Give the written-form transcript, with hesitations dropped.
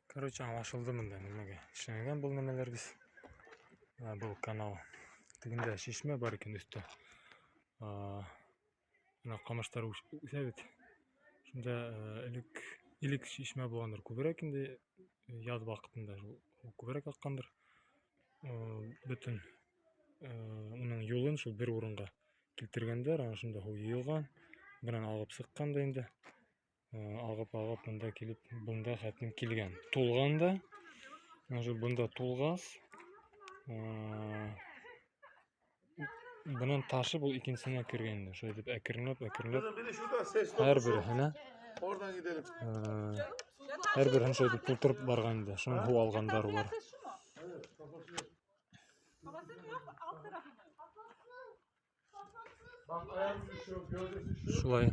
Короче, аңлашылды бында нимәгә эшләнгән был нәмәләр беҙ. Был канал. Тегендә шишмә бар икән өҫтә. Бына ҡамыштар үҫә бит. Шунда элек шишмә булғандыр күберәк инде, яҙ ваҡытында шул күберәк аҡҡандыр. Бөтөн уның юлын шул бер урынға килтергәндәр, ана шунда һыу йыйылған, бынан ағып сыҡҡан да инде. Ағып ағып бында килеп, бында хәтлем килгән. Тулған да, уже бында тулғас, бынан ташып ул икенсеһенә кергән инде. Шулай итеп әкренләп, әкренләп Kızım, bir de şuradan ses һәр dokusu. Береһенә Oradan gidelim. Һәр береһен шулай итеп тултырып барған инде. Шунан һыу алғандар улар. Şu mu? Evet, kafası yok. Kafası mı yok, alt tarafı mı? Bak, ayak şu, gövdesi şu. Шулай.